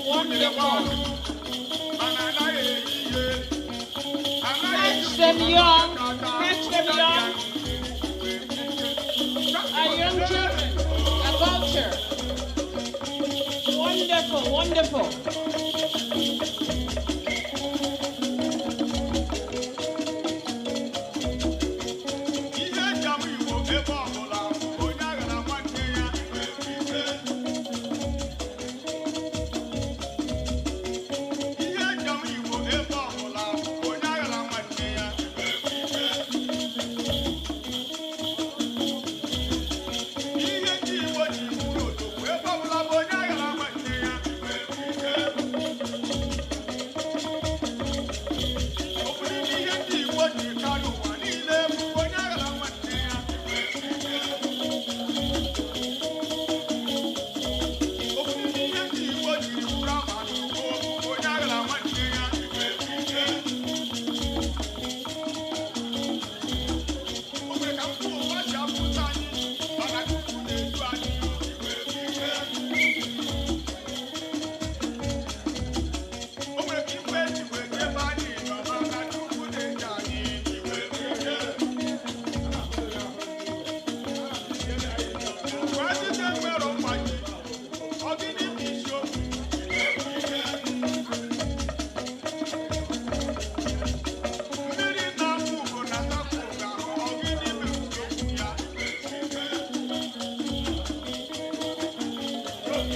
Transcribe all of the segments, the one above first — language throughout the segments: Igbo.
Wonderful. Catch them young. Catch them young. Our young children. Our culture. Wonderful, wonderful. Ihe eji ama Igbo ebe ọbụla, onye aghara nwanne ya. Ihe eji ama Igbo ebe ọbụla, onye aghara nwanne ya. Ihe ndị Igbo ji bụrụ odogwu ebe ọbụla bụ onye aghara nwanne ya. Ọ bụrụ na ihe ndị Igbo ji karịa ụwa niile bụ onye aghara nwanne ya. Ọ bụrụ na ihe ndị Igbo ji bụrụ ama n'ugbo bụ onye aghara nwanne ya. O nwere ka mkpụrụ ụwa si apụta anyị, mana Chukwu na-edu anyị. O nwere ka ife eji wee jebe anyị nọ, mana Chukwu na-eji anyị. Mgbe ajụjụ enwero mgbaji, ọ gịnị bụ isiokwu? Mmiri na-apụ ugo na asapụ ugo ahụ, ọ gịnị bụ isiokwu ya?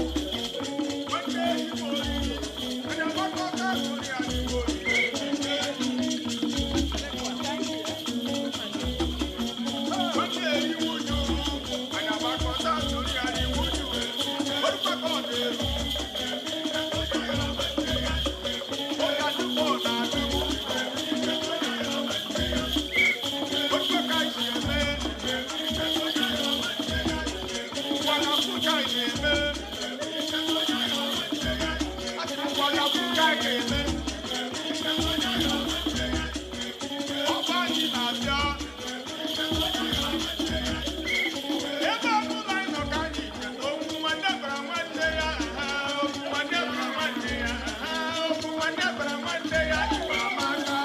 Nwanne ezigbo oriri, anyị agbakọta ori anyị bụ oriri. Nwanne eriwu juru, anyị agbakọta ori anyị bụ juru. Orúkọ ọ na-eru. Onye tupu ọ na-adụ. Orúkọ ka anyị si eme. Ụwa na-afụ ka anyị na-eme. Asị m ụwa na-afụ ka anyị ga-eme. Ọba anyị na-abịa. Ebe ọbụla anyị nọ ka anyị cheta okwu nwanne gwara nwanne ya, aha, okwu nwanne gwara nwanne ya, aha, okwu nwanne gwara nwanne ya, Igbo amaka.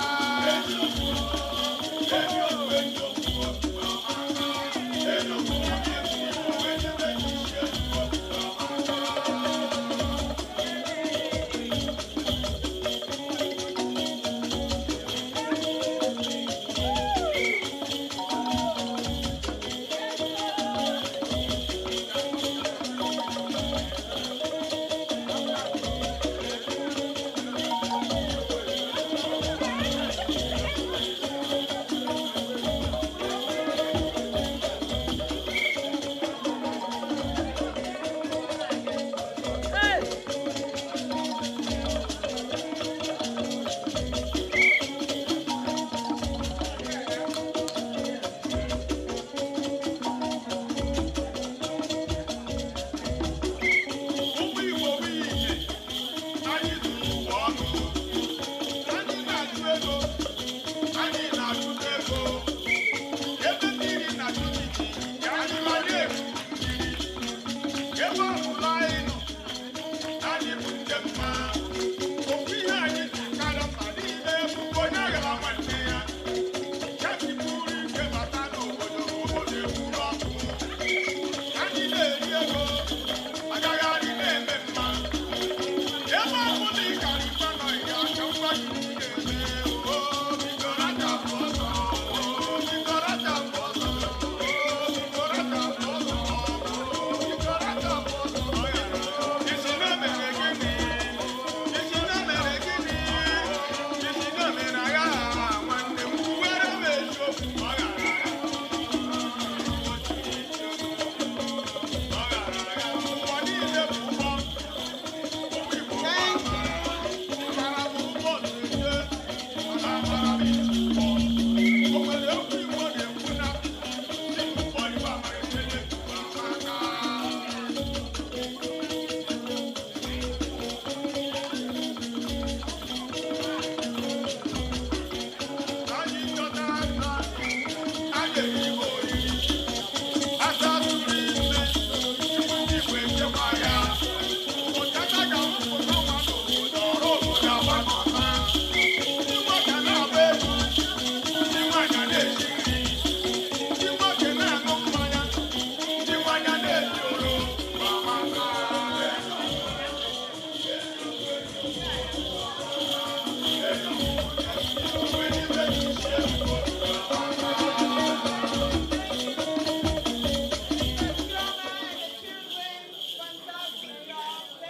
Hey!